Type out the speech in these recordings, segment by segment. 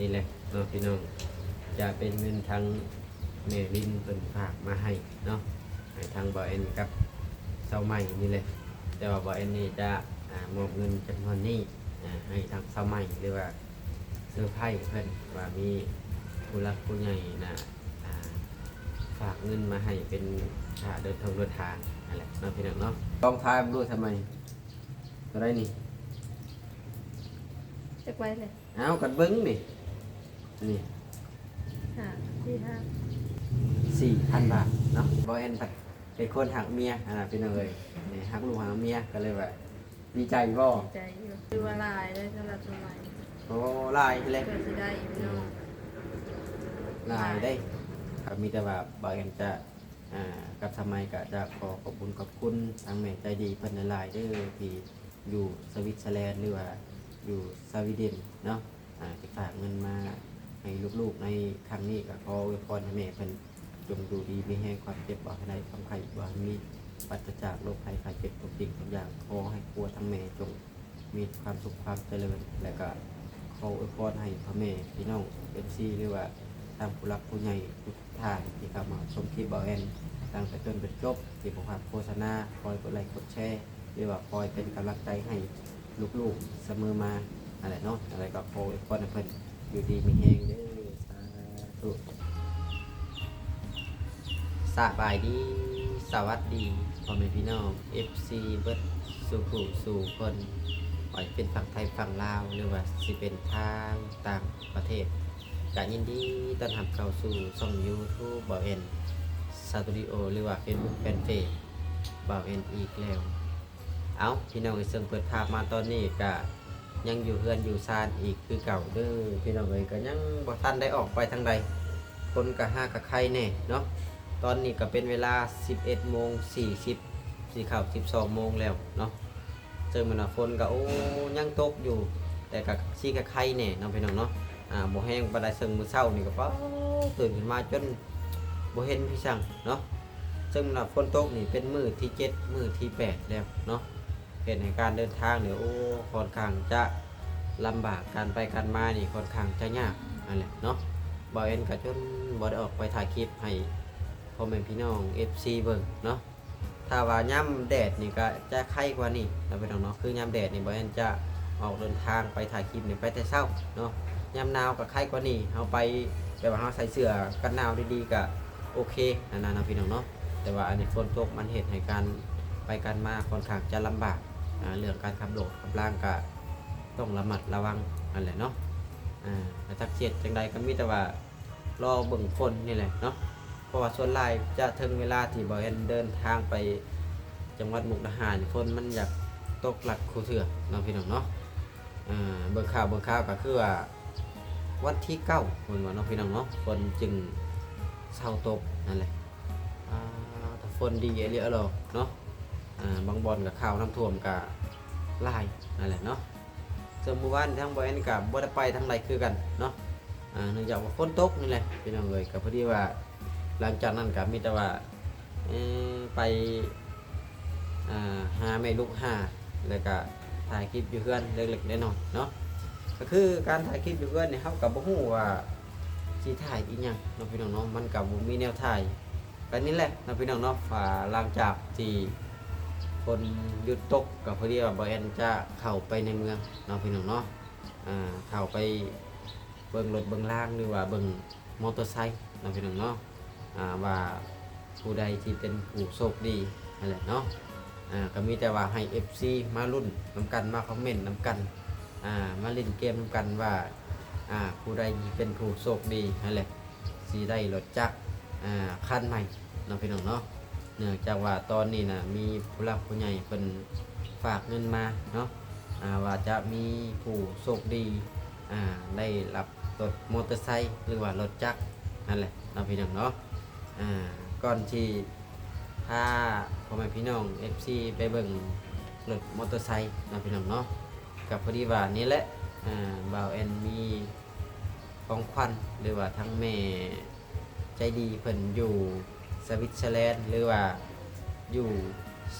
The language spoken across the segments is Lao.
ນີ້ແຫຼະເນາະພີ່ນ້ອງ ຈະເປັນເງິນທາງແມ່ລິນເພິ່ນຝາກມາໃຫ້ເນາະ ໃຫ້ທາງບ່າວແອນກັບສາວໃໝ່ນີ້ແຫຼະ. ແຕ່ວ່າບ່າວແອນນີ້ຈະ ອາ ມອບເງິນຈຳນວນນີ້ ອາ ໃຫ້ທາງສາວໃໝ່ ຫຼືວ່າເຊີໄພຣສ໌ເພິ່ນ ວ່າມີຜູ້ຫຼັກຜູ້ໃຫຍ່ນະ ອາ ຝາກເງິນມາໃຫ້ເປັນຄ່າເດີນທອງເດີນທາງຫັ້ນແຫຼະເນາະພີ່ນ້ອງເນາະ. ລອງທາຍເບິ່ງດູສາວໃໝ່ ເທົ່າໃດນີ້? ຈັກໃບແຫຼະ? ເອົາ ກັນເບິ່ງນີ້ ນີ້ ຫ້າ ສີ່ ຫ້າ ສີ່ພັນບາດເນາະ. ບ່າວແອນພັດເປັນຄົນຮັກເມຍຫັ້ນນະພີ່ນ້ອງເອີຍ ນີ້ ຮັກລູກຮັກເມຍ ກໍເລີຍວ່າ ດີໃຈບໍ່? ດີໃຈຢູ່ ຖືວ່າຫຼາຍເດ້ສຳລັບສາວໃໝ່. ໂອ້ ຫຼາຍແທ້ແຫຼະ ເພື່ອຊິໄດ້ພີ່ນ້ອງ ຫຼາຍເດ້. ກໍມີແຕ່ວ່າບ່າວແອນຈະ ອາ ກັບສາວໃໝ່ກໍຈະຂໍຂອບບຸນຂອບຄຸນທາງແມ່ໃຈດີເພິ່ນຫຼາຍໆເດີ ທີ່ຢູ່ສະວິດເຊີແລນ ຫຼືວ່າຢູ່ສະວີເດັນເນາະ ອາ ທີ່ຝາກເງິນມາໃຫ້ລູກໆໃນຄັ້ງນີ້. ກໍຂໍອວຍພອນໃຫ້ແມ່ເພິ່ນຈົ່ງຢູ່ດີມີແຮງ ຄວາມເຈັບບໍ່ໃຫ້ໄດ້ ຄວາມໄຂ້ບໍ່ໃຫ້ມີ ປາສຈາກໂລກໄພໄຂ້ເຈັບທຸກສິ່ງທຸກຢ່າງ. ຂໍໃຫ້ຄົວທັງແມ່ຈົ່ງ ມີຄວາມສຸກຄວາມຈະເລີນ ແລະກະຂໍອວຍພອນໃຫ້ພໍ່ແມ່ພີ່ນ້ອງ ເອັຟຊີ ຫຼືວ່າທາງຜູ້ຫຼັກຜູ້ໃຫຍ່ທຸກທ່ານທີ່ເຂົ້າມາຊົມຄລິບບ່າວແອນຕັ້ງແຕ່ຕົ້ນຈົນຈົບ ທີ່ບໍ່ພາດໂຄສະນາ ຄອຍກົດໄລກົດແຊ ຫຼືວ່າຄອຍເປັນກຳລັງໃຈໃຫ້ລູກໆສະເໝີມາຫັ້ນແຫຼະເນາະ. ຈັ່ງໃດກໍຂໍອວຍພອນໃຫ້ເພິ່ນຢູ່ດີມີແຮງເດີ. ສາທຸ. ສະບາຍດີ ສະຫວັດດີ ພໍ່ແມ່ພີ່ນ້ອງ ເອັຟຊີ ເບິດສູ່ຜູ້ສູ່ຄົນ ບໍ່ວ່າຈະເປັນຝັ່ງໄທຝັ່ງລາວ ຫຼືວ່າຊິເປັນທາງຕ່າງປະເທດ ກະຍິນດີຕ້ອນຮັບເຂົ້າສູ່ຊ່ອງຢູທູບບ່າວແອນ ສະຕູດິໂອ ຫຼືວ່າເຟສບຸກແຟນເພຈບ່າວແອນອີກແລ້ວ. ເອົ້າ ພີ່ນ້ອງເອີຍ ເຊິ່ງເປີດພາບມາຕອນນີ້ກະຍັງຢູ່ເຮືອນຢູ່ຊານອີກຄືເກົ່າເດີ ພີ່ນ້ອງເອີຍ ກະຍັງບໍ່ທັນໄດ້ອອກໄປທາງໃດ. ຝົນກະຫາກະໄຄແດ່ເນາະ ຕອນນີ້ກະເປັນເວລາສິບເອັດໂມງສີ່ສິບ ຊິເຂົ້າສິບສອງໂມງແລ້ວເນາະ. ເຊິ່ງແມ່ນວ່າຝົນກະ ໂອ້ ຍັງຕົກຢູ່ ແຕ່ກະຊິກະໄຄແດ່ເນາະ ພີ່ນ້ອງເນາະ ອາ ບໍ່ແຮງປານໃດ. ເຊິ່ງມື້ເຊົ້ານີ້ກະ ປ້າ ຕື່ນຂຶ້ນມາຈົນບໍ່ເຫັນພີ່ສັງເນາະ. ເຊິ່ງວ່າຝົນຕົກນີ້ເປັນມື້ທີເຈັດ ມື້ທີແປດແລ້ວເນາະ ເຮັດໃຫ້ການເດີນທາງນີ້ ໂອ້ ຄ່ອນຂ້າງຈະລຳບາກ ການໄປການມານີ້ຄ່ອນຂ້າງຈະຍາກຫັ້ນແຫຼະເນາະ. ບ່າວແອນກະຈົນບໍ່ໄດ້ອອກໄປຖ່າຍຄລິບໃຫ້ພໍ່ແມ່ພີ່ນ້ອງ ເອັຟຊີ ເບິ່ງເນາະ. ຖ້າວ່າຍາມແດດນີ້ກະຈະໄຄກວ່ານີ້ເນາະ ພີ່ນ້ອງເນາະ. ຄືຍາມແດດນີ້ ບ່າວແອນຈະອອກເດີນທາງໄປຖ່າຍຄລິບນີ້ໄປແຕ່ເຊົ້າເນາະ. ຍາມໜາວກະໄຄກວ່ານີ້ ເຮົາໄປແບບວ່າເຮົາໃສ່ເສື້ອກັນໜາວດີໆກະ ໂອເຄຫັ້ນນະເນາະ ພີ່ນ້ອງເນາະ. ແຕ່ວ່າອັນນີ້ຝົນຕົກມັນເຮັດໃຫ້ການໄປການມາຄ່ອນຂ້າງຈະລຳບາກ ອາ ເລື່ອງການຂັບລົດຂັບລາງກະຕ້ອງລະມັດລະວັງຫັ້ນແຫຼະເນາະ. ອາ ແລະ ຈັກຊິເຮັດຈັ່ງໃດ ກະມີແຕ່ວ່າລໍເບິ່ງຝົນນີ້ແຫຼະເນາະ ເພາະວ່າສ່ວນຫຼາຍຈະເຖິງເວລາທີ່ບ່າວແອນເດີນທາງໄປຈັງຫວັດມຸກດາຫານ ຝົນມັນຢາກຕົກຫຼັກຄູ່ເທື່ອເນາະ ພີ່ນ້ອງເນາະ. ອາ ເບິ່ງຂ່າວ ເບິ່ງຂ່າວກະຄືວ່າ ວັນທີເກົ້າເພິ່ນວ່າເນາະ ພີ່ນ້ອງເນາະ ຝົນຈຶ່ງເຊົາຕົກຫັ້ນແຫຼະ. ອາ ຝົນດີອີ່ຫຼີເນາະ ອາ ບາງບ່ອນກະຂ່າວນ້ຳຖ້ວມກະຫຼາຍຫັ້ນແຫຼະເນາະ. ເຊິ່ງມື້ວານທາງບ່າວແອນກະບໍ່ໄດ້ໄປທາງໃດຄືກັນເນາະ ອາ ເນື່ອງຈາກວ່າຝົນຕົກນີ້ແຫຼະ ພີ່ນ້ອງເອີຍ. ກະພໍດີວ່າຫຼັງຈາກນັ້ນກະມີແຕ່ວ່າ ເອີ ໄປ ອາ ຫາແມ່ລູກຫ້າ ແລ້ວກະຖ່າຍຄລິບຢູ່ເຮືອນເລັກໆນ້ອຍໆເນາະ. ກະຄືການຖ່າຍຄລິບຢູ່ເຮືອນນີ້ ເຮົາກະບໍ່ຮູ້ວ່າຊິຖ່າຍອີ່ຫຍັງເນາະ ພີ່ນ້ອງເນາະ ມັນກະບໍ່ມີແນວຖ່າຍ. ກະນີ້ແຫຼະເນາະ ພີ່ນ້ອງເນາະ ວ່າຫຼັງຈາກທີ່ຝົນຢຸດຕົກ ກະພໍດີວ່າບ່າວແອນຈະເຂົ້າໄປໃນເມືອງເນາະ ພີ່ນ້ອງເນາະ ອາ ເຂົ້າໄປເບິ່ງລົດເບິ່ງລາງ ຫຼືວ່າເບິ່ງ ມໍເຕີໄຊເນາະ ພີ່ນ້ອງເນາະ ອາ ວ່າຜູ້ໃດທີ່ເປັນຜູ້ໂຊກດີຫັ້ນແຫຼະເນາະ. ອາ ກະມີແຕ່ວ່າໃຫ້ ເອັຟຊີ ມາລຸ້ນນຳກັນ ມາຄອມເມັນນຳກັນ ອາ ມາຫຼິ້ນເກມນຳກັນວ່າ ອາ ຜູ້ໃດທີ່ເປັນຜູ້ໂຊກດີຫັ້ນແຫຼະ ຊິໄດ້ລົດຈັກ ອາ ຄັນໃໝ່ເນາະ ພີ່ນ້ອງເນາະ. ເນື່ອງຈາກວ່າຕອນນີ້ນະ ມີຜູ້ຫຼັກຜູ້ໃຫຍ່ເພິ່ນຝາກເງິນມາເນາະ ອາ ວ່າຈະມີຜູ້ໂຊກດີ ອາ ໄດ້ຮັບລົດມໍເຕີໄຊ ຫຼືວ່າລົດຈັກຫັ້ນແຫຼະເນາະ ພີ່ນ້ອງເນາະ. ອາ ກ່ອນທີ່ພາພໍ່ແມ່ພີ່ນ້ອງ ເອັຟຊີ ໄປເບິ່ງລົດມໍເຕີໄຊເນາະ ພີ່ນ້ອງເນາະ ກະພໍດີວ່ານີ້ແຫຼະ ອາ ບ່າວແອນມີຂອງຂວັນ ຫຼືວ່າທາງແມ່ ໃຈດີເພິ່ນຢູ່ສະວິດເຊີແລນ ຫຼືວ່າຢູ່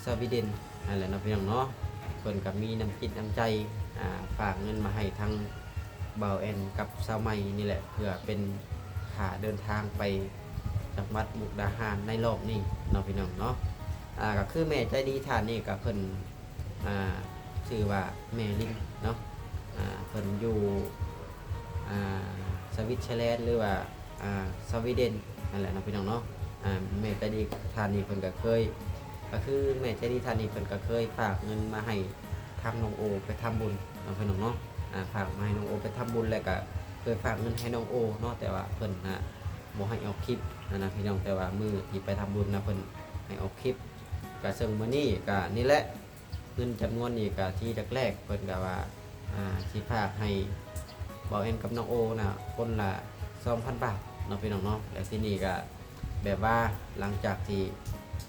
ສະວີເດັນຫັ້ນແຫຼະເນາະ ພີ່ນ້ອງເນາະ. ເພິ່ນກະມີນ້ຳຈິດນ້ຳໃຈ ອາ ຝາກເງິນມາໃຫ້ທາງ ບ່າວແອນກັບສາວໃໝ່ນີ້ແຫຼະ ເພື່ອເປັນຄ່າເດີນທາງໄປຈັງຫວັດມຸກດາຫານໃນລອບນີ້ເນາະ ພີ່ນ້ອງເນາະ. ອ່າ ກໍຄືແມ່ໃຈດີທ່ານນີ້ກໍເພິ່ນ ອ່າ ຊື່ວ່າແມ່ລິນເນາະ. ອ່າ ເພິ່ນຢູ່ ອ່າ ສະວິດເຊີແລນ ຫຼືວ່າ ອ່າ ສະວີເດັນນັ້ນແຫຼະເນາະ ພີ່ນ້ອງເນາະ. ອ່າ ແມ່ໃຈດີທ່ານນີ້ເພິ່ນກໍເຄີຍ ກໍຄືແມ່ໃຈດີທ່ານນີ້ເພິ່ນກໍເຄີຍຝາກເງິນມາໃຫ້ທາງນ້ອງໂອໄປທຳບຸນເນາະ ພີ່ນ້ອງເນາະ. ອ່າ ຝາກມາໃຫ້ນ້ອງໂອໄປທຳບຸນ ແລ້ວກໍເຄີຍຝາກເງິນໃຫ້ນ້ອງໂອເນາະ ແຕ່ວ່າເພິ່ນນະບໍ່ໃຫ້ອອກຄລິບຫັ້ນນະ ພີ່ນ້ອງ. ແຕ່ວ່າມື້ທີ່ໄປທຳບຸນນະ ເພິ່ນໃຫ້ອອກຄລິບ. ກໍເຊິ່ງມື້ນີ້ກໍນີ້ແຫຼະ ເງິນຈຳນວນນີ້ກະທີ່ແລກໆ ເພິ່ນກະວ່າ ອ່າ ຊິຝາກໃຫ້ບ່າວແອນກັບນ້ອງໂອນະ ຄົນລະສອງພັນບາດເນາະ ພີ່ນ້ອງເນາະ. ແລ້ວທີນີ້ກະແບບວ່າຫຼັງຈາກທີ່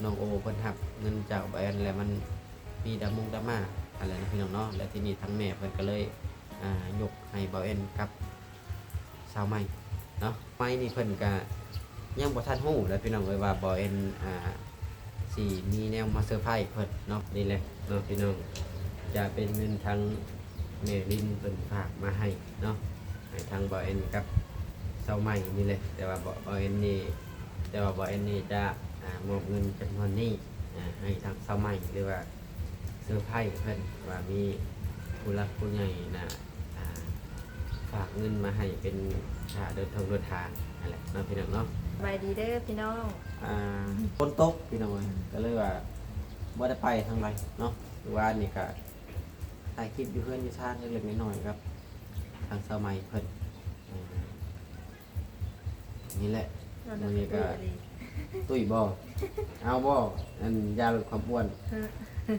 ນ້ອງໂອເພິ່ນຮັບເງິນຈາກບ່າວແອນແລ້ວ ມັນມີດຣາມົງດຣາມ່າຫັ້ນແຫຼະເນາະ ພີ່ນ້ອງເນາະ. ແລ້ວທີນີ້ທາງແມ່ເພິ່ນກະເລີຍ ອ່າ ຍົກໃຫ້ບ່າວແອນກັບ ສາວໃໝ່ເນາະ. ໃໝ່ນີ້ເພິ່ນກະຍັງບໍ່ທັນຮູ້ແຫຼະ ພີ່ນ້ອງເອີຍ ວ່າບ່າວແອນ ອ່າ ຊິມີແນວມາເຊີໄພຣສ໌ເພິ່ນເນາະ. ນີ້ແຫຼະເນາະ ພີ່ນ້ອງ ຈະເປັນເງິນທາງແມ່ລິນເພິ່ນຝາກມາໃຫ້ເນາະ ໃຫ້ທາງບ່າວແອນກັບສາວໃໝ່ນີ້ແຫຼະ. ແຕ່ວ່າບ່າວແອນນີ້ ແຕ່ວ່າບ່າວແອນນີ້ຈະ ອ່າ ມອບເງິນຈຳນວນນີ້ ອ່າ ໃຫ້ທາງສາວໃໝ່ ຫຼືວ່າ ເຊີໄພຣສ໌ເພິ່ນວ່າມີຜູ້ຫຼັກຜູ້ໃຫຍ່ນະ ອ່າ ຝາກເງິນມາໃຫ້ເປັນຄ່າເດີນທາງເດີນທາງຫັ້ນແຫຼະເນາະ ພີ່ນ້ອງເນາະ. ສະບາຍດີເດີພີ່ນ້ອງ. ອ່າ ຝົນຕົກພີ່ນ້ອງເອີຍ ກໍເລີຍວ່າບໍ່ໄດ້ໄປທາງໃດເນາະ. ມື້ວານນີ້ກໍຖ່າຍຄລິບຢູ່ເຮືອນຢູ່ຊານເລັກໆນ້ອຍໆກັບທາງສາວໃໝ່ເພິ່ນ ອ່າ ນີ້ແຫຼະ ມື້ນີ້ກໍຕຸ້ຍບໍ່ ເອົາບໍ່ ອັນຢາລົດຄວາມອ້ວນ.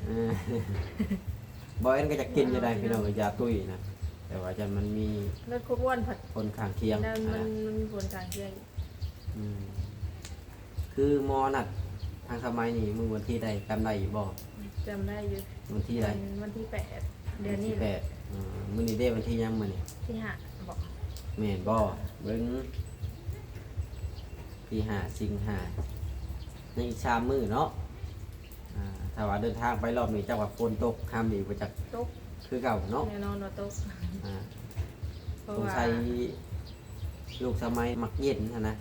ເອີ ບ່າວແອນກໍຢາກກິນຢູ່ໃດ໋ ພີ່ນ້ອງ ຢາຕຸ້ຍນະ ແຕ່ວ່າຢ້ານມັນມີ ລົດຄວາມອ້ວນພັດ ຜົນຂ້າງຄຽງ ຢ້ານມັນ ອ່າ ມັນມີຜົນຂ້າງຄຽງ. ອືມ ຄືໝໍນັດທາງສາວໃໝ່ນີ້ມື້ວັນທີໃດ ຈຳໄດ້ຢູ່ບໍ່? ຈຳໄດ້ຢູ່. ວັນທີໃດ? ວັນທີແປດ ເດືອນນີ້ແຫຼະ. ອືມ ມື້ນີ້ເດ ວັນທີຫຍັງມື້ນີ້? ທີຫ້າບໍ? ແມ່ນບໍ່? ເບິ່ງ ທີຫ້າສິງຫາ ຍັງອີກສາມມື້ເນາະ. ອ່າ ຖ້າວ່າເດີນທາງໄປລອບນີ້ ຈັກວ່າຝົນຕົກຫ້າມອີກບໍ່ຈັກ ຕົກ ຄືເກົ່າເນາະ. ແນ່ນອນວ່າຕົກ. ອ່າ ສົງໄສລູກສາວໃໝ່ມັກເຢັນຫັ້ນນະ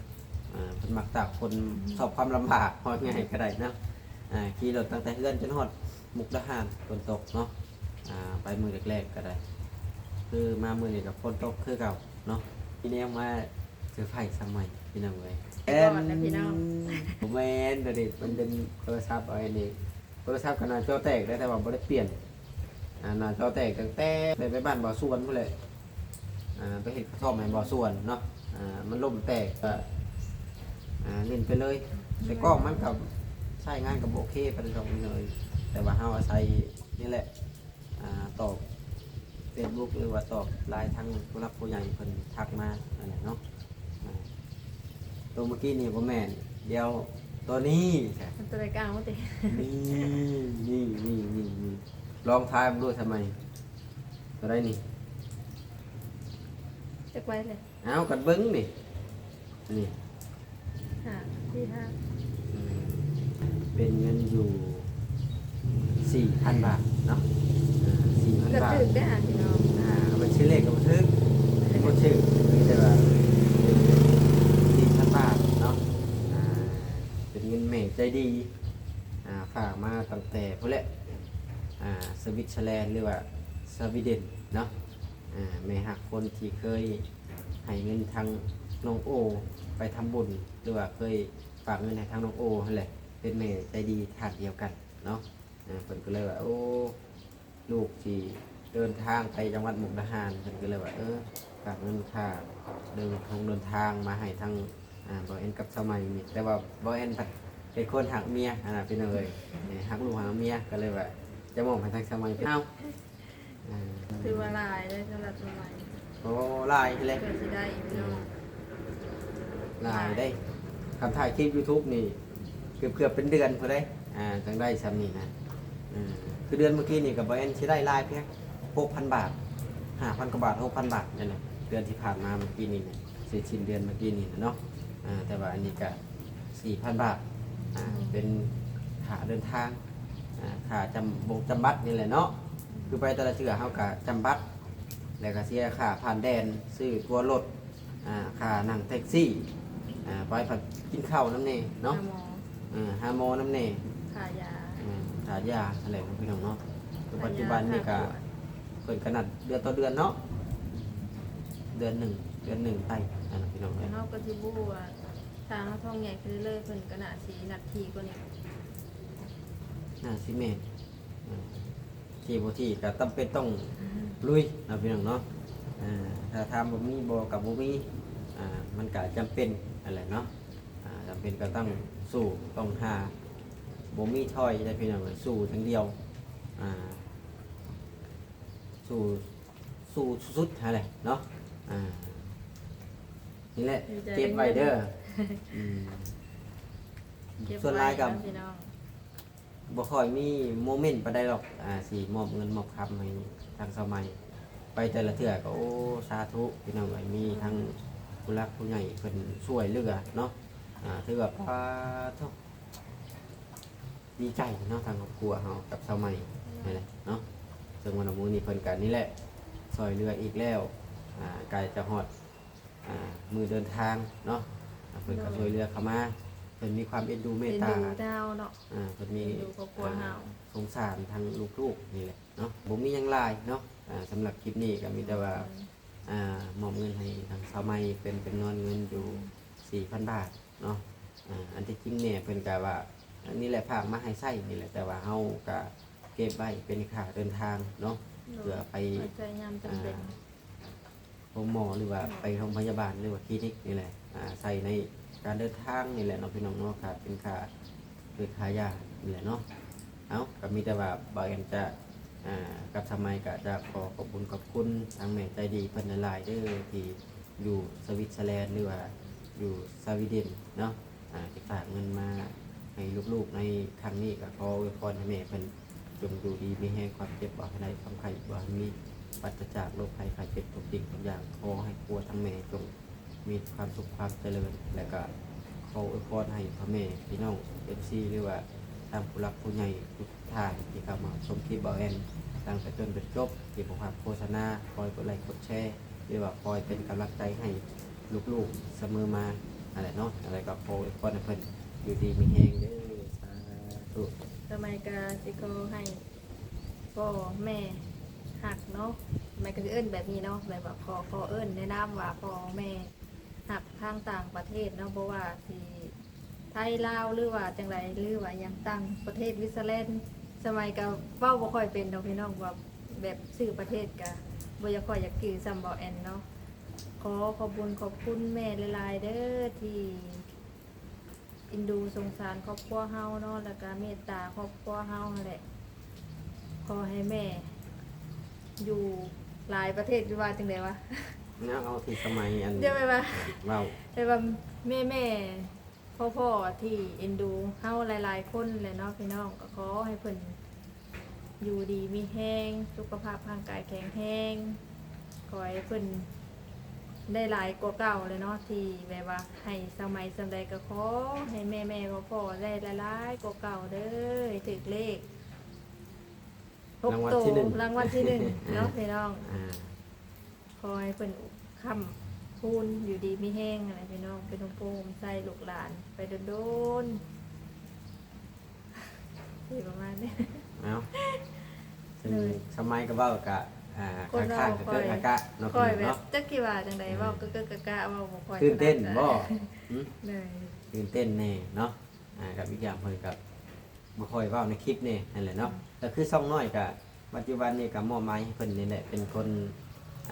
ອ່າ ເພິ່ນມັກຕາກຝົນ ອືມ ຊອບຄວາມລຳບາກ ເວົ້າງ່າຍກໍໄດ້ເນາະ. ອ່າ ຂີ່ລົດຕັ້ງແຕ່ເຮືອນຈົນຮອດມຸກດາຫານຝົນຕົກເນາະ. ອ່າ ໄປມື້ແລກໆກໍໄດ້ ຄືມາມື້ນີ້ກໍຝົນຕົກຄືເກົ່າເນາະ. ມີແນວມາເຊີໄພຣສ໌ສາວໃໝ່ ພີ່ນ້ອງເອີຍ. ໄປກ່ອນນະພີ່ນ້ອງ. ບໍ່ແມ່ນ ດຽວນີ້ມັນເປັນໂທລະສັບເອົາອັນນີ້ ໂທລະສັບກໍໜ້າຈໍແຕກໄດ໋ ແຕ່ວ່າບໍ່ໄດ້ປ່ຽນ. ອ່າ ໜ້າຈໍແຕກຕັ້ງແຕ່ໄປ ໄປບ້ານບ່າວສວນພຸ້ນແຫຼະ. ອ່າ ໄປເຮັດກະທ່ອມໃຫ້ບ່າວສວນເນາະ. ອ່າ ມັນລົ້ມແຕກ ກໍ ອ່າ ຫຼິ້ນໄປເລີຍ. ແຕ່ກ້ອງມັນກໍໃຊ້ງານກໍບໍ່ໂອເຄປານໃດດອກ ແຕ່ວ່າເຮົາອາໄສນີ້ແຫຼະ ອ່າ ຕອບເຟສບຸກ ຫຼືວ່າຕອບໄລນ໌ທາງຜູ້ຫຼັກຜູ້ໃຫຍ່ເພິ່ນທັກມານັ້ນແຫຼະເນາະ. ອ່າ ໂຕເມື່ອກີ້ນີ້ບໍ່ແມ່ນ ດຽວໂຕນີ້ ໂຕໃດກາງບໍ່ຕິ? ນີ້ ນີ້ ນີ້ ນີ້ ລອງທາຍເບິ່ງດູ ສາວໃໝ່ ໂຕໃດນີ້? ຈັກໃບແຫຼະ? ເອົາ ກັນເບິ່ງນີ້ ນີ້ ຫ້າ ສີ່ ຫ້າ ອືມ ເປັນເງິນຢູ່ສີ່ພັນບາດເນາະ. ອ່າ ສີ່ພັນບາດ ກໍຖືກໄດ໋ຫາພີ່ນ້ອງ. ອ່າ ມັນຊື່ເລກກໍບໍ່ຖືກ ບໍ່ຖືກ ມີແຕ່ວ່າສີ່ພັນບາດເນາະ. ອ່າ ເປັນເງິນແມ່ໃຈດີ ອ່າ ຝາກມາຕັ້ງແຕ່ພຸ້ນແຫຼະ ອ່າ ສະວິດເຊີແລນ ຫຼືວ່າສະວີເດັນເນາະ. ອ່າ ແມ່ຮັກຄົນທີ່ເຄີຍໃຫ້ເງິນທາງນ້ອງໂອໄປທຳບຸນ ຫຼືວ່າເຄີຍຝາກເງິນໃຫ້ທາງນ້ອງໂອຫັ້ນແຫຼະ ເປັນແມ່ໃຈດີທ່ານດຽວກັນເນາະ. ອ່າ ເພິ່ນກໍເລີຍວ່າ ໂອ້ ລູກຊິເດີນທາງໄປຈັງຫວັດມຸກດາຫານ ເພິ່ນກໍເລີຍວ່າ ເອີ ຝາກເງິນຄ່າເດີນທາງ ເດີນທາງມາໃຫ້ທາງ ອ່າ ບ່າວແອນກັບສາວໃໝ່ນີ້. ແຕ່ວ່າບ່າວແອນພັດເປັນຄົນຮັກເມຍຫັ້ນນະ ພີ່ນ້ອງເອີຍ ຮັກລູກຮັກເມຍ ກໍເລີຍວ່າຈະມອບໃຫ້ທາງສາວໃໝ່ເອົາ. ອ່າ ຖືວ່າຫຼາຍເດ້ສຳລັບສະໄໝ. ໂອ້ ຫຼາຍແຫຼະ ເກືອບຊິໄດ້ພີ່ນ້ອງ. ອືມ ຫຼາຍເດ້. ຄັນຖ່າຍຄລິບຢູທູບນີ້ ເກືອບໆເປັນເດືອນພຸ້ນເດ້ ອ່າ ຈັ່ງໄດ້ຊ່ຳນີ້ນະ. ອ່າ ຄືເດືອນເມື່ອກີ້ນີ້ກໍບໍ່ແມ່ນຊິໄດ້ຫຼາຍພຽງຫົກພັນບາດ ຫ້າພັນກວ່າບາດ ຫົກພັນບາດນີ້ແຫຼະ. ເດືອນທີ່ຜ່ານມາເມື່ອກີ້ນີ້ ເສັດສິ້ນເດືອນເມື່ອກີ້ນີ້ນະເນາະ. ອ່າ ແຕ່ວ່າອັນນີ້ກໍ ສີ່ພັນບາດ ອ່າ ເປັນຄ່າເດີນທາງ ອ່າ ຄ່າຈຳບົກຈຳບັດນີ້ແຫຼະເນາະ. ຄືໄປແຕ່ລະເທື່ອເຮົາກະຈຳບັດ ແລ້ວກໍເສຍຄ່າຜ່ານແດນ ຊື້ຕົ໋ວລົດ ອ່າ ຄ່ານັ່ງແທັກຊີ ອ່າ ໄປພັດກິນເຂົ້ານຳແດ່ເນາະ ຫາໝໍ ເອີ ຫາໝໍນຳແດ່ ຄ່າຢາ ອືມ ຄ່າຢາຫັ້ນແຫຼະເນາະ ພີ່ນ້ອງເນາະ. ຄືປັດຈຸບັນນີ້ກໍ ຄ່າຢາ ຄ່າກວດ ເພິ່ນກໍນັດເດືອນຕໍ່ເດືອນເນາະ ເດືອນໜຶ່ງ ເດືອນໜຶ່ງໄປຫັ້ນນະ ພີ່ນ້ອງເອີຍ. ເຮົາກໍຊິບໍ່ຮູ້ວ່າ ຖ້າເຮົາທ້ອງໃຫຍ່ຂຶ້ນເລື້ອຍໆ ເພິ່ນກໍໜ້າຊິນັດຖີ່ກວ່ານີ້ ໜ້າຊິແມ່ນ ອືມ ຖີ່ບໍ່ຖີ່ກໍຈຳເປັນຕ້ອງລຸຍເນາະ ພີ່ນ້ອງເນາະ. ເອີ ຖ້າຖາມວ່າມີບໍ່ ກໍບໍ່ມີ ອ່າ ມັນກໍຈຳເປັນຫັ້ນແຫຼະເນາະ. ອ່າ ຈຳເປັນກໍຕ້ອງສູ້ ຕ້ອງຫາ ບໍ່ມີຖອຍເດ້ ພີ່ນ້ອງເອີຍ ສູ້ຢ່າງດຽວ ອ່າ ສູ້ ສູ້ສຸດໆຫັ້ນແຫຼະເນາະ. ອ່າ ນີ້ແຫຼະ ເກັບໄວ້ເດີ. ອືມ ເກັບໄວ້ ສ່ວນຫຼາຍກໍ ເນາະ ພີ່ນ້ອງ ບໍ່ຄ່ອຍມີໂມເມັນປານໃດດອກ ອ່າ ຊິມອບເງິນມອບຄຳໃຫ້ທາງສາວໃໝ່ ໄປແຕ່ລະເທື່ອກໍ ໂອ້ ສາທຸ ພີ່ນ້ອງເອີຍ ມີທັງ ອືມ ຜູ້ຫຼັກຜູ້ໃຫຍ່ເພິ່ນຊ່ວຍເຫຼືອເນາະ. ອ່າ ຖືວ່າ ປາໂທ້ ດີໃຈເນາະ ທາງຄອບຄົວເຮົາກັບສາວໃໝ່ ອືມ ນີ້ແຫຼະເນາະ. ເຊິ່ງວ່າມື້ນີ້ເພິ່ນກໍນີ້ແຫຼະ ຊ່ວຍເຫຼືອອີກແລ້ວ ອ່າ ໃກ້ຈະຮອດ ອ່າ ມື້ເດີນທາງເນາະ ອ່າ ເພິ່ນກໍ ໂດຍ ຊ່ວຍເຫຼືອເຂົ້າມາ ເພິ່ນມີຄວາມເອັນດູເມດຕາ ເອັນດູເຮົາເນາະ ອ່າ ເພິ່ນມີ ເອັນດູຄອບຄົວເຮົາ ອ່າ ສົງສານທັງລູກໆນີ້ແຫຼະເນາະ. ບໍ່ມີຫຍັງຫຼາຍເນາະ ອ່າ ສຳລັບຄລິບນີ້ກໍມີແຕ່ວ່າ ໂດຍ ອ່າ ມອບເງິນໃຫ້ທາງສາວໃໝ່ເປັນຈຳນວນເງິນຢູ່ ອືມ ສີ່ພັນບາດເນາະ. ອ່າ ອັນທີ່ຈິງແມ່ເພິ່ນກໍວ່າ ອັນນີ້ແຫຼະ ຝາກມາໃຫ້ໃຊ້ນີ້ແຫຼະ ແຕ່ວ່າເຮົາກໍເກັບໄວ້ເປັນຄ່າເດີນທາງເນາະ ໂດຍ ເພື່ອໄປ ໄວ້ໃຊ້ຍາມຈຳເປັນ ອ່າ ໂຮງໝໍ ຫຼືວ່າ ໂດຍ ໄປໂຮງພະຍາບານ ຫຼືວ່າຄລີນິກນີ້ແຫຼະ ອ່າ ໃຊ້ໃນການເດີນທາງນີ້ແຫຼະເນາະ ພີ່ນ້ອງເນາະ. ຄ່າກິນ ຄ່າ ຄືຄ່າຢານີ້ແຫຼະເນາະ. ເອົ້າ ກໍມີແຕ່ວ່າບ່າວແອນຈະ ອ່າ ກັບສາວໃໝ່ກໍຈະຂໍຂອບຄຸນຂອບຄຸນທາງແມ່ໃຈດີເພິ່ນຫຼາຍໆເດີ ທີ່ຢູ່ສະວິດເຊີແລນ ຫຼືວ່າຢູ່ສະວີເດັນເນາະ ອ່າ ທີ່ຝາກເງິນມາໃຫ້ລູກໆໃນຄັ້ງນີ້. ກໍຂໍອວຍພອນໃຫ້ແມ່ເພິ່ນຈົ່ງຢູ່ດີມີແຮງ ຄວາມເຈັບບໍ່ໃຫ້ໄດ້ ຄວາມໄຂ້ບໍ່ໃຫ້ມີ ປາສະຈາກໂລກໄພໄຂ້ເຈັບທຸກສິ່ງທຸກຢ່າງ. ຂໍໃຫ້ຄົວທັງແມ່ຈົ່ງ ມີຄວາມສຸກຄວາມຈະເລີນ ແລະກະຂໍອວຍພອນໃຫ້ພໍ່ແມ່ພີ່ນ້ອງເອັຟຊີ ຫຼືວ່າທາງຜູ້ຫຼັກຜູ້ໃຫຍ່ທຸກທ່ານທີ່ເຂົ້າມາຊົມຄລິບບ່າວແອນຕັ້ງແຕ່ຕົ້ນຈົນຈົບ ທີ່ບໍ່ພາດໂຄສະນາ ຄອຍກົດໄລ້ກົດແຊ ຫຼືວ່າຄອຍເປັນກຳລັງໃຈໃຫ້ລູກໆສະເໝີມາຫັ້ນແຫຼະເນາະ. ຈັ່ງໃດກໍຂໍອວຍພອນໃຫ້ເພິ່ນຢູ່ດີມີແຮງເດີ ສາທຸ. ສະໄໝກະຊິຂໍໃຫ້ ພໍ່ແມ່ຮັກເນາະ ແມ່ກໍຊິເອີ້ນແບບນີ້ເນາະ ແບບວ່າຂໍ ຂໍເອີ້ນໃນນາມວ່າພໍ່ແມ່ຮັກທາງຕ່າງປະເທດເນາະ ບໍ່ວ່າຊິໄທລາວ ຫຼືວ່າຈັ່ງໃດ ຫຼືວ່າຫຍັງຕ່າງປະເທດ ວິດສະແລນ ສະໄໝກໍເວົ້າບໍ່ຄ່ອຍເປັນດອກພີ່ນ້ອງ ວ່າແບບຊື່ປະເທດກໍບໍ່ຢາກ ຄ່ອຍຢາກຈື່ສ່ຳບ່າວແອນເນາະ. ຂໍຂອບບຸນຂອບຄຸນແມ່ຫຼາຍໆເດີ ທີ່ ເອັນດູສົງສານຄອບຄົວເຮົາເນາະ ແລ້ວກະເມດຕາຄອບຄົວເຮົາຫັ້ນແຫຼະ. ຂໍໃຫ້ແມ່ຢູ່ຫຼາຍປະເທດ ຫຼືວ່າຈັ່ງໃດວະ? ແນວເອົາທີ່ສະໄໝອັນ ດຽວແບບວ່າ ເວົ້າ ແບບວ່າແມ່ໆ ພໍ່ໆ ທີ່ເອັນດູເຮົາຫຼາຍໆຄົນແຫຼະເນາະ ພີ່ນ້ອງ ກໍຂໍໃຫ້ເພິ່ນ ຢູ່ດີມີແຮງ ສຸຂະພາບຮ່າງກາຍແຂງແຮງ ຂໍໃຫ້ເພິ່ນໄດ້ຫຼາຍກວ່າເກົ່າແຫຼະເນາະ ທີ່ແບບວ່າໃຫ້ສະໄໝສ່ຳໃດກໍຂໍໃຫ້ແມ່ໆພໍ່ໆໄດ້ຫຼາຍໆກວ່າເກົ່າເດີ ໃຫ້ຖືກເລກຫົກໂຕ ລາງວັນທີໜຶ່ງ ລາງວັນທີໜຶ່ງເນາະ ພີ່ນ້ອງ ອ່າ ຂໍໃຫ້ເພິ່ນຄ້ຳຄູນ ຢູ່ດີມີແຮງຫັ້ນແຫຼະພີ່ນ້ອງ ເປັນຮົ່ມໂພຮົ່ມໄຊລູກຫຼານໄປດົນໆ ຊິປະມານນີ້ ເອົ້າ ເຊິ່ງ ໂດຍ ສະໄໝກໍເວົ້າກະ ອ່າ ຂ້ອນຂ້າງ ເກີນກະກະເນາະ ຂ້ອຍແບບ ເນາະ ຈັກຊິວ່າຈັ່ງໃດ ອືມ ເວົ້າເກີນກະກະ ເວົ້າບໍ່ຄ່ອຍ ຕື່ນເຕັ້ນບໍ່? ຫຶ? ໂດຍ ຕື່ນເຕັ້ນແດ່ເນາະ ອ່າ ກັບອີກຢ່າງເພິ່ນກໍ ບໍ່ຄ່ອຍເວົ້າໃນຄລິບນີ້ຫັ້ນແຫຼະເນາະ ອືມ ກໍຄືຊ່ອງນ້ອຍກໍປັດຈຸບັນນີ້ກໍມອບໝາຍໃຫ້ເພິ່ນນີ້ແຫຼະ ເປັນຄົນ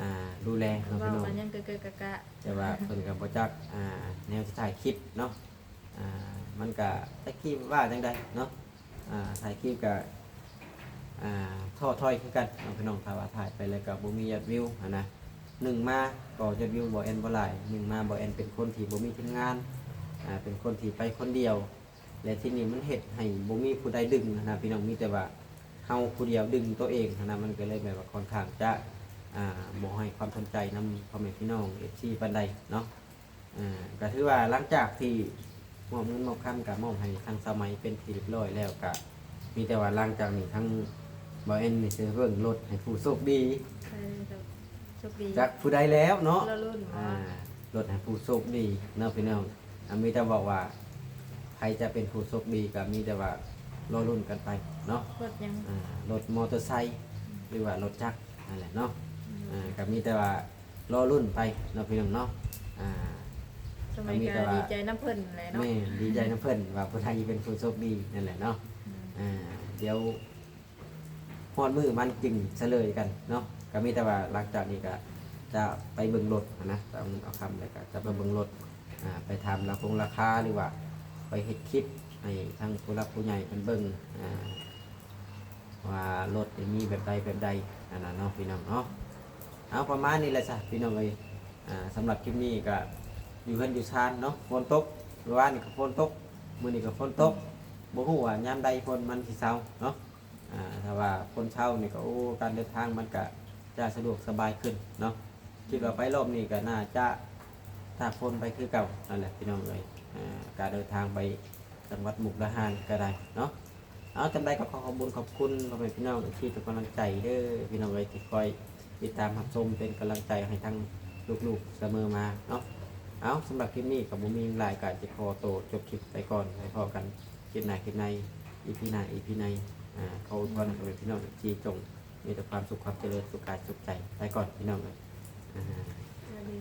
ອ່າ ດູແລເນາະ ເວົ້າ ພີ່ນ້ອງ ກໍຍັງເກີກໆກະກະ ແຕ່ວ່າເພິ່ນກໍບໍ່ຈັກ ອ່າ ແນວຊິຖ່າຍຄລິບເນາະ ອ່າ ມັນກໍຈັກຊິວ່າຈັ່ງໃດເນາະ ອ່າ ຖ່າຍຄລິບກໍ ອ່າ ທໍ້ຖອຍຄືກັນເນາະ ພີ່ນ້ອງ ຖ້າວ່າຖ່າຍໄປແລ້ວກໍບໍ່ມີຍອດວິວຫັ້ນນະ ໜຶ່ງມາກໍຍອດວິວບ່າວແອນບໍ່ຫຼາຍ ໜຶ່ງມາບ່າວແອນເປັນຄົນທີ່ບໍ່ມີທີມງານ ອ່າ ເປັນຄົນທີ່ໄປຄົນດຽວ ແລະ ທີ່ນີ້ມັນເຮັດໃຫ້ບໍ່ມີຜູ້ໃດດຶງຫັ້ນນະພີ່ນ້ອງ ມີແຕ່ວ່າເຮົາຜູ້ດຽວດຶງຕົວເອງຫັ້ນນະ ມັນກໍເລີຍແບບວ່າຄ່ອນຂ້າງຈະ ອ່າ ບໍ່ໃຫ້ຄວາມສົນໃຈນຳພໍ່ແມ່ພີ່ນ້ອງເອັຟຊີປານໃດເນາະ. ອ່າ ກໍຖືວ່າຫຼັງຈາກທີ່ມອບເງິນມອບຄຳ ກໍມອບໃຫ້ທາງສາວໃໝ່ເປັນທີ່ຮຽບຮ້ອຍແລ້ວ ກໍມີແຕ່ວ່າຫຼັງຈາກນີ້ທາງບ່າວແອນນີ້ຊິເບິ່ງລົດໃຫ້ຜູ້ໂຊກດີ ໃຊ່ ແລ້ວກໍ ໂຊກດີ ຈັກຜູ້ໃດແລ້ວເນາະ ລໍລຸ້ນບໍ່? ອ່າ ລົດໃຫ້ຜູ້ໂຊກດີເນາະພີ່ນ້ອງ. ອ່າ ມີແຕ່ບອກວ່າໃຜຈະເປັນຜູ້ໂຊກດີ ກໍມີແຕ່ວ່າລໍລຸ້ນກັນໄປເນາະ. ລົດຫຍັງ? ອ່າ ລົດມໍເຕີໄຊ ຫຼືວ່າລົດຈັກນັ້ນແຫຼະເນາະ. ອືມ ອ່າ ກໍມີແຕ່ວ່າລໍລຸ້ນໄປເນາະພີ່ນ້ອງເນາະ. ອ່າ ສະໄໝ ກໍມີແຕ່ວ່າ ດີໃຈນຳເພິ່ນແຫຼະເນາະ. ແມ່ນ ດີໃຈນຳເພິ່ນວ່າຜູ້ໃດເປັນຜູ້ໂຊກດີນັ້ນແຫຼະເນາະ. ອືມ ອ່າ ດຽວ ຮອດມື້ມັນຈຶ່ງສະເຫຼີຍກັນເນາະ. ກໍມີແຕ່ວ່າຫຼັງຈາກນີ້ກໍຈະໄປເບິ່ງລົດຫັ້ນນະ ຕອນເອົາຄ່ຳແລ້ວກໍຈະໄປເບິ່ງລົດ ອ່າ ໄປຖາມລາຄົງລາຄາ ຫຼືວ່າໄປເຮັດຄລິບໃຫ້ທາງຜູ້ຫຼັກຜູ້ໃຫຍ່ເພິ່ນເບິ່ງ ອ່າ ວ່າລົດນີ້ມີແບບໃດແບບໃດຫັ້ນນະເນາະ ພີ່ນ້ອງເນາະ. ເອົາ ປະມານນີ້ແຫຼະຊະ ພີ່ນ້ອງເອີຍ. ອ່າ ສຳລັບຄລິບນີ້ກໍຢູ່ເຮືອນຢູ່ຊານເນາະ ຝົນຕົກ ມື້ວານນີ້ກໍຝົນຕົກ ມື້ນີ້ກໍຝົນຕົກ ບໍ່ຮູ້ວ່າຍາມໃດຝົນມັນຊິເຊົາເນາະ. ອ່າ ຖ້າວ່າຝົນເຊົານີ້ກໍ ໂອ້ ການເດີນທາງມັນກະຈະສະດວກສະບາຍຂຶ້ນເນາະ. ຄິດວ່າໄປລອບນີ້ກໍໜ້າຈະຕາກຝົນໄປຄືເກົ່ານັ້ນແຫຼະພີ່ນ້ອງເອີຍ. ອ່າ ການເດີນທາງໄປຈັງຫວັດມຸກດາຫານກໍໄດ້ເນາະ. ເອົາ ຈັ່ງໃດກໍຂໍຂອບບຸນຂອບຄຸນພໍ່ແມ່ພີ່ນ້ອງທີ່ເປັນກຳລັງໃຈເດີພີ່ນ້ອງເອີຍ ທີ່ຄອຍຕິດຕາມຮັບຊົມເປັນກຳລັງໃຈໃຫ້ທັງລູກໆສະເໝີມາເນາະ. ເອົາ ສຳລັບຄລິບນີ້ກໍບໍ່ມີຫຍັງຫຼາຍ ກໍຈະຂໍໂຕຈົບຄລິບໄປກ່ອນ ໄວ້ພໍ້ກັນ ຄລິບໜ້າ ຄລິບໃນ ອີພີໜ້າ ອີພີໃນ. ອ່າ ຂໍອວຍພອນໃຫ້ພໍ່ແມ່ພີ່ນ້ອງທີ່ຈົ່ງມີແຕ່ຄວາມສຸກ ຄວາມຈະເລີນ ສຸກກາຍສຸກໃຈ. ໄປກ່ອນພີ່ນ້ອງເອີຍ. ອ່າ ສະຫວັດດີ.